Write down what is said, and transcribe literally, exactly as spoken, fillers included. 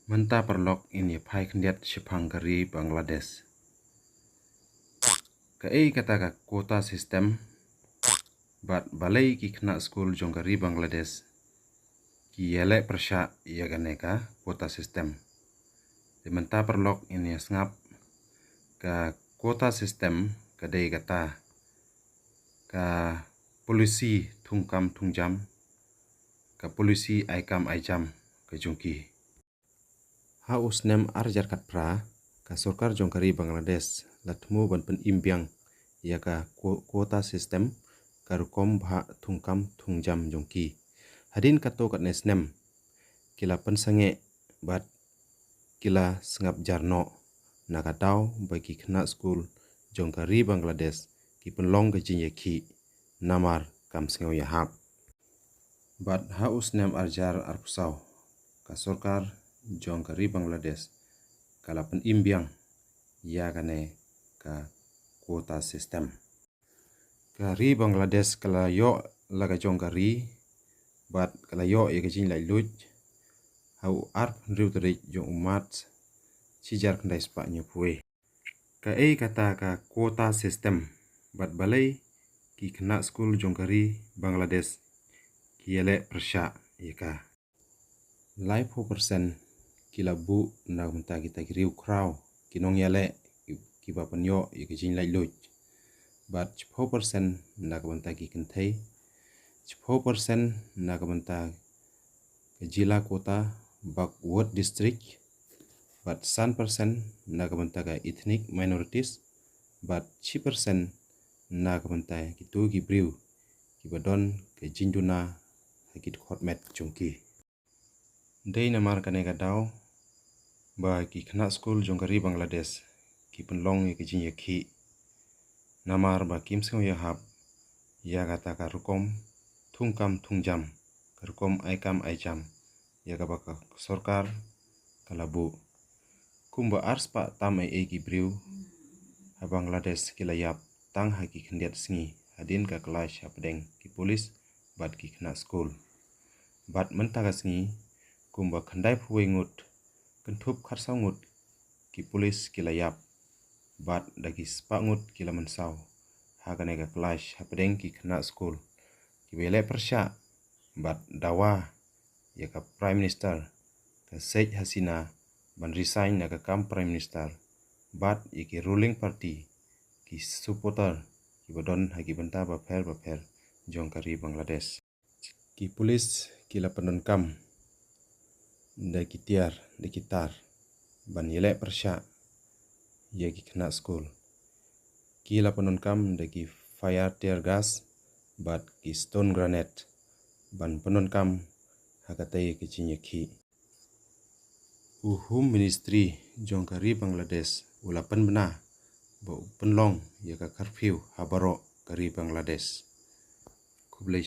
Mynta paralok ngin ïa phai khyndiat shaphang ka ri Bangladesh. Kaei kata ka quota system, bad balei ki khynnah skul jong ka ri Bangladesh ki ïaleh pyrshah ïa kane ka quota system. Te mynta paralok ngin ïa sngap, ka quota system ka dei kata ka polisi thungkam thungjam, ka polisi aikam aijam ka jong ki. Ha u snem ar hajar khatphra, ka sorkar jong ka ri Bangladesh la thmu ban pynim biang ïa ka quo-, quota system, ka rukom bhah thungkam thungjam jong ki. Hadien katto katne snem, ki la pynsangeh bad ki la sngap jar noh na ka daw ba ki khynnah skul jong ka ri Bangladesh ki pynlong ka jingïakhih namar kam sngew ïahap. Bad ha u snem ar hajar arphew saw, ka sorkar jong ka ri Bangladesh ka la pynim biang ïa kane ka quota system. Ka ri Bangladesh ka la ïoh la ka jong ka ri, bad ka la ïoh ïa ka jinglaitluid ha u arphew hynriew tarik jong u March, shi hajar khyndai spah hynñiewphew wei. Kaei kata ka quota system, bad balei ki khynnah skul jong ka ri Bangladesh ki ïaleh pyrshah ïa ka? Laiphew percent ki la buh na ka bynta kita ki riewkhraw, ki nongïaleh, ki, kiba pynïoh ïa ka jinglaitluid. Bad shiphew percent na ka bynta ki kynthei, shiphew percent na ka bynta ka jila quota backward district, bad san percent na ka bynta ka ethnic minorities, bad shi percent na ka bynta kito ki briew kiba don ka jingduna ha ki dkhot met jong ki. Dei namar kane ka daw ba ki khynnah skul jong ka ri Bangladesh ki pynlong ïa ka jingïakhih, namar ba kim sngew ïahap ïa kata ka rukom thungkam thungjam, ka rukom aikam aijam ïa kaba ka sorkar ka la buh. Kumba ar spah tam ei ei ki briew ha Bangladesh ki la ïap tang ha ki khyndiat sngi hadien ka clash hapdeng ki pulit bad ki khynnah skul. Bad mynta ka sngi, kumba khyndaiphew wei ngut, kynthup khatsaw ngut ki pulit ki la ïap, bad da ki spah ngut ki la mynsaw ha kane ka clash hapdeng ki khynnah skul kiba ïaleh pyrshah bad dawa ïa ka Prime Minister, ka Sheikh Hasina, ban resign na ka kam Prime Minister, bad ïa ki ruling party, ki supporter kiba don ha ki bynta bapher bapher jong ka ri Bangladesh. Ki pulit ki la pyndonkam da ki tiar da ki tar ban ïaleh pyrshah ïa ki khynnah skul. Ki la pyndonkam da ki fire tear gas bad ki stone grenade ban pyndonkam ha katei ka jingïakhih. U Home Ministry jong ka ri Bangladesh u la pynbna ba u pynlong ïa ka curfew ha baroh ka ri Bangladesh. Khublei